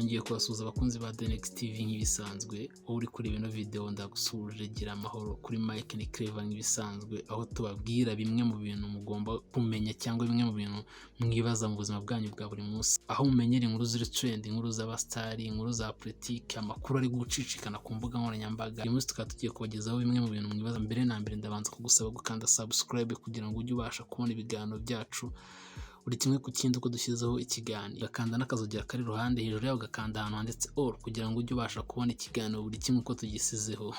Nongeye kubasuhuza abakunzi ba The Next TV nk'ibisanzwe. Wowe uri kureba ino video, ndagusuhuje, gira amahoro. Kuri Mike ni Clever nk'ibisanzwe, aho tubabwira bimwe mu bintu mugomba kumenya cyangwa bimwe mu bintu mwibaza mu buzima bwanyu bwa buri munsi, aho mumenyera inkuru ziri trend, inkuru z'abasitari, inkuru za politiki, amakuru ari gucicikana ku mbuga nkoranyambaga. Uyu munsi tukaba tugiye kubagezaho bimwe mu bintu mwibaza. Mbere na mbere, ndabanza kugusaba gukanda subscribe kugira ngo ujye ubasha kubona ibiganiro byacu buri kimwe ku kindi uko dushyizeho ikiganiro, ugakanda n'akazogera kari iruhande, hejuru yaho ugakanda ahantu handitse all kugira ngo ujye ubasha kubona ikiganiro buri kimwe uko tugisizeho.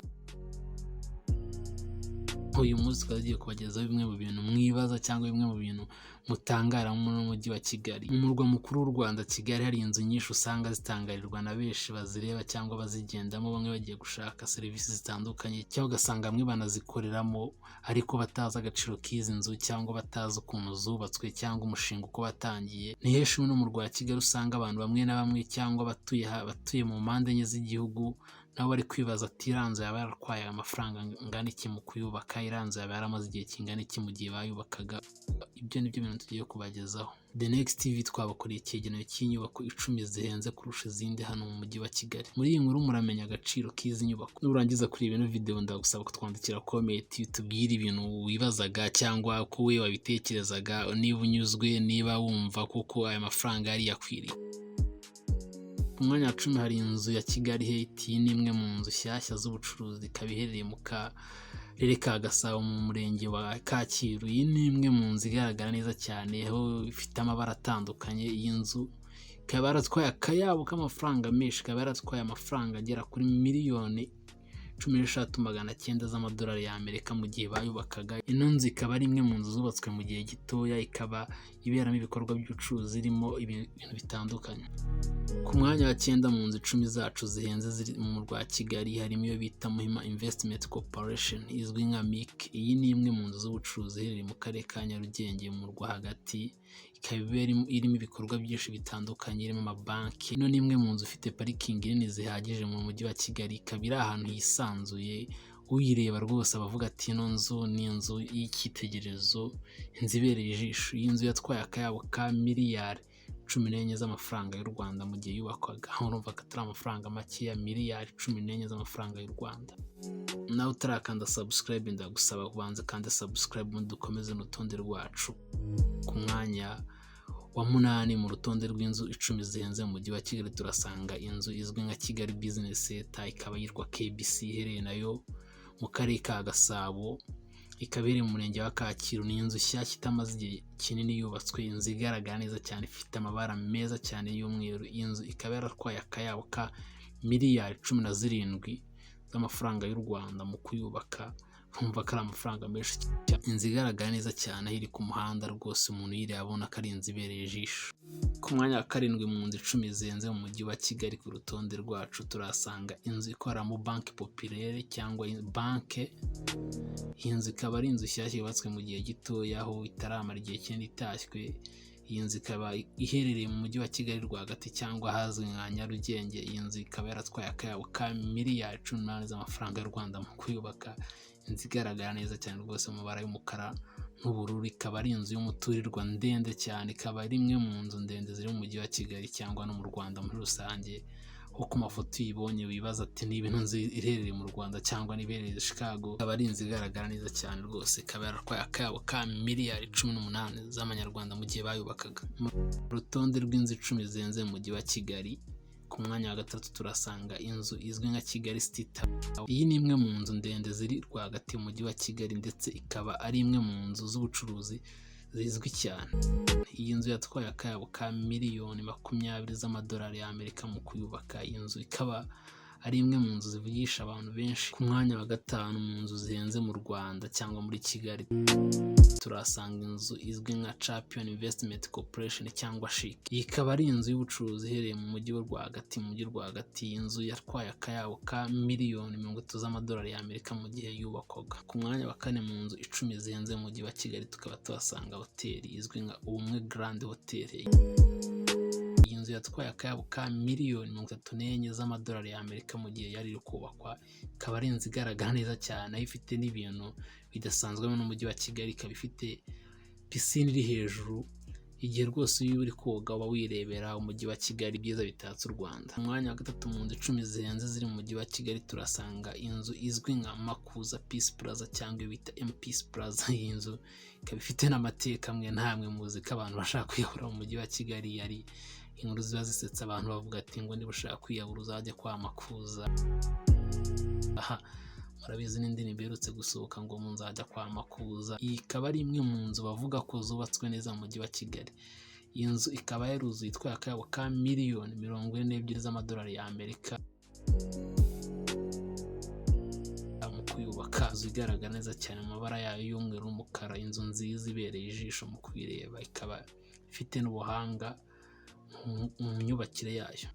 Uyu munsi tukaba tugiye kubagezaho bimwe mu bintu mwibaza cyangwa bimwe mu bintu mutangara mu mujyi wa Kigali. Mu murwa mukuru w'u Rwanda, Kigali, hari inzu nyinshi usanga zitangarirwa na benshi bazireba cyangwa bazigendamo, bamwe bagiye gushaka serivisi zitandukanye, cyangwa ugasanga bamwe banazikoreramo ariko batazi agaciro k'izi nzu cyangwa batazi ukuntu zubatswe cyangwa umushinga uko watangiye. Ni henshi no mu murwa wa Kigali usanga abantu bamwe na bamwe cyangwa abatuye mu mpande enye z'igihugu nabo bari kwibaza ati: "Iriya nzu yaba yaratwaye amafaranga angana iki mu kuyubaka? Iriya nzu yaba yaramaze igihe kingana iki mu gihe bayubakaga?" Ibyo ni byo bintu tugiye kubagezaho. The Next TV twabakoreye icyegeranyo cy'inyubako 10 zihenze kurusha izindi hano mu mujyi wa Kigali. Muri iyi nkuru muramenya agaciro k'izi nyubako. Nurangiza kureba ino video, ndagusaba kutwandikira comment, tubwire ibintu wibazaga cyangwa uko we wabitekerezaga, niba unyuzwe, niba wumva koko aya mafaranga yari yakwiriye. Ku mwanya wa 10 hari inzu ya Kigali Heights. Iyi ni imwe mu nzu nshyashya z'ubucuruzi, ikaba iherereye mu karere ka Gasabo mu murenge wa Kacyiru. Iyi ni imwe mu nzu igaragara neza cyane, aho ifite amabara atandukanye. Iyi nzu ikaba yaratwaye akayabo k'amafaranga menshi, ikaba yaratwaye amafaranga agera kuri miliyoni 16 900 z'amadolari y'Amerika mu gihe bayubakaga. Ino nzu ikaba ari imwe mu nzu zubatswe mu gihe gitoya, ikaba iberamo ibikorwa by'ubucuruzi, irimo ibintu bitandukanye. Ku mwanya wa cyenda mu nzu 10 zacu zihenze ziri mu murwa wa Kigali harimo iyo bita Muhima Investment Corporation izwi nka MIC. Iyi ni imwe mu nzu z'ubucuruzi iherereye mu karere ka Nyarugenge mu murwa hagati, ikaba irimo ibikorwa byinshi bitandukanye, irimo amabanki. Ino ni imwe mu nzu ifite parikingi nini zihagije mu mujyi wa Kigali, ikaba iri ahantu hisanzuye. Uyireba rwose aba avuga ati: "Ino nzu ni inzu y'icyitegererezo, inzu ibereye ijisho." Iyi nzu yatwaye akayabo ka miliyari 14 z'amafaranga y'u Rwanda mu gihe yubakwaga. Urumva ko atari amafaranga makeya, miliyari 14 z'amafaranga y'u Rwanda. Nawe utarakanda subscribe, ndagusaba kubanza ukande subscribe ubundi dukomeze n'urutonde rwacu. Ku mwanya wa munani mu rutonde rw'inzu 10 zihenze mu mujyi wa Kigali turasanga inzu izwi nka Kigali Business Center, ikaba yitwa KBC, iherereye nayo mu karere ka Gasabo, ikaba iri mu murenge wa Kacyiru. Ni inzu nshyashya itamaze igihe kinini yubatswe, inzu igaragara neza cyane, ifite amabara meza cyane y'umweru. Iyi nzu ikaba yaratwaye akayabo ka miliyari 17 z'amafaranga y'u Rwanda mu kuyubaka. Urumva ko ari amafaranga menshi cyane. Inzu igaragara neza cyane, aho iri ku muhanda rwose umuntu uyireba abona ko ari inzu ibereye ijisho. Ku mwanya wa karindwi mu nzu 10 zihenze mu mujyi wa Kigali ku rutonde rwacu turahasanga inzu ikoreramo Banque Populaire cyangwa banke. Iyi nzu ikaba ari inzu nshyashya yubatswe mu gihe gitoya, aho itaramara igihe kinini itashywe. Iyi nzu ikaba iherereye mu mujyi wa Kigali rwagati cyangwa ahazwi nka Nyarugenge. Iyi nzu ikaba yaratwaye akayabo ka miliyari 18 z'amafaranga y'u Rwanda mu kuyubaka. Inzu igaragara neza cyane rwose mu mabara y'umukara n'ubururu, ikaba ari inzu y'umuturirwa ndende cyane, ikaba ari imwe mu nzu ndende ziri mu mujyi wa Kigali cyangwa no mu Rwanda muri rusange, aho ku mafoto uyibonye wibaza ati niba ino nzu iherereye mu Rwanda cyangwa niba iherereye Chicago. Ikaba ari inzu igaragara neza cyane rwose, ikaba yaratwaye akayabo ka miliyari 18 z'amanyarwanda mu gihe bayubakaga. Mu rutonde rw'inzu 10 zihenze mu mujyi wa Kigali, ku mwanya wa gatatu turasanga inzu izwi nka Kigali City Tower. Iyi ni imwe mu nzu ndende ziri rwagati mu mujyi wa Kigali, ndetse ikaba ari imwe mu nzu z'ubucuruzi zizwi cyane. Iyi nzu yatwaye akayabo ka miliyoni 20 z'amadolari y'Amerika mu kuyubaka. Iyi nzu ikaba ari imwe mu nzu zivugisha abantu benshi. Ku mwanya wa gatanu mu nzu zihenze mu Rwanda cyangwa muri Kigali turahasanga inzu izwi nka Champion Investment Corporation cyangwa CHIC. Iyi ikaba ari inzu y'ubucuruzi iherereye mu mujyi rwagati mu mujyi rwagati. Iyi nzu yatwaye akayabo ka miliyoni 30 z'amadolari y'Amerika mu gihe yubakwaga. Ku mwanya wa kane mu nzu 10 zihenze mu mujyi wa Kigali tukaba tuhasanga hoteli izwi nka Ubumwe Grand Hotel. Iyi nzu yatwaye akayabo ka miliyoni 34 z'amadolari y'Amerika mu gihe yari iri kubakwa, ikaba ari inzu igaragara neza cyane, aho ifite n'ibintu bidasanzwe n'umujyi wa Kigali, ikaba ifite pisine iri hejuru. Igihe rwose iyo uri koga uba wirebera umujyi wa Kigali, ibyiza bitatse u Rwanda. Mu mwanya wa gatatu mu nzu 10 zihenze ziri mu mujyi wa Kigali, turasanga inzu izwi nka Makuza Peace Plaza cyangwa iyo bita M Peace Plaza. Iyi nzu ikaba ifite n'amateka amwe ntamwe muzi ko abantu bashaka kwiyahura mu mujyi wa Kigali. Yari inkuru ziba zisetsa, abantu bavuga ati ngo niba ushaka kwiyahura uzajya kwa Makuza. Aha murabizi n'indirimbo iherutse gusohoka ngo nzajya kwa Makuza. Iyi ikaba ari imwe mu nzu bavuga ko zubatswe neza mu mujyi wa Kigali. Iyi nzu ikaba yaruzuye itwaye akayabo ka miliyoni 42 z'amadolari y'Amerika mu kuyubaka. Inzu igaragara neza cyane mu mabara yayo y'umweru n'umukara, inzu nziza ibereye ijisho mu kuyireba, ikaba ifite n'ubuhanga mu myubakire yayo.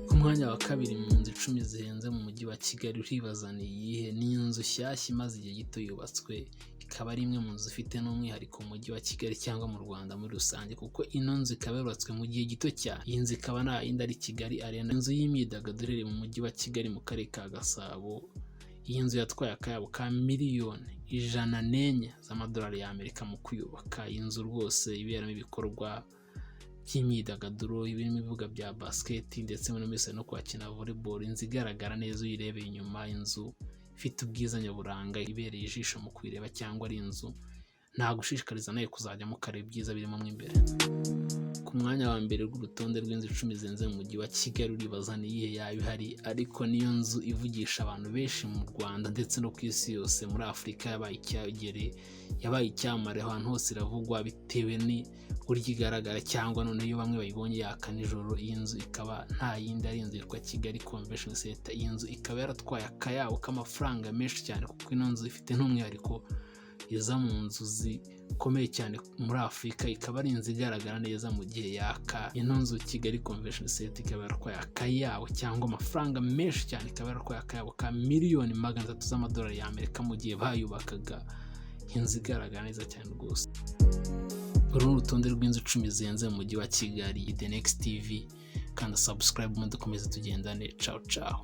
Ku mwanya wa kabiri mu nzu 10 zihenze mu mujyi wa Kigali, uribaza ni iyihe? Ni inzu nshyashya imaze igihe gito yubatswe, ikaba ari imwe mu nzu ifite n'umwihariko mu mujyi wa Kigali cyangwa mu Rwanda muri rusange, kuko ino nzu ikaba yubatswe mu gihe gito cyane. Iyi nzu ikaba nta yindi ari Kigali Arena, inzu y'imyidagaduro iri mu mujyi wa Kigali mu karere ka Gasabo. Iyi nzu yatwaye akayabo ka miliyoni 104 z'amadolari y'Amerika mu kuyubaka. Iyi nzu rwose iberamo ibikorwa by'imyidagaduro, birimo ibibuga bya basiketi ndetse muri minsi no kwakina volleyball. Inzu igaragara neza uyirebeye inyuma, inzu ifite ubwiza nyaburanga, ibereye ijisho mu kuyireba, cyangwa ari inzu nagushishikariza nawe kuzajyamo ukareba ibyiza birimo mo imbere. Ku mwanya wa mbere rw'urutonde rw'inzu 10 zihenze mu mujyi wa Kigali, uribaza ni iyihe yaba ihari? Ariko niyo nzu ivugisha abantu benshi mu Rwanda ndetse no ku isi yose, muri Afurika yabaye icyagere, yabaye icyamamare ahantu hose iravugwa bitewe n'uburyo igaragara, cyangwa noneho iyo bamwe bayibonye yaka nijoro. Iyi nzu ikaba nta yindi ari inzu yitwa Kigali Convention Center. Iyi nzu ikaba yaratwaye akayabo k'amafaranga menshi cyane, kuko ino nzu ifite n'umwihariko, iza mu nzu zikomeye cyane muri Afurika, ikaba ari inzu igaragara neza mu gihe yaka. Ino nzu Kigali Convention Center ikaba yaratwaye akayabo cyangwa amafaranga menshi cyane, ikaba yaratwaye akayabo ka miliyoni 300 z'amadolari y'Amerika mu gihe bayubakaga. Inzu igaragara neza cyane rwose. Uru ni urutonde rw'inzu 10 zihenze mu mujyi wa Kigali. The Next TV, kanda subscribe, mudukomeze tugendane. Ciao ciao.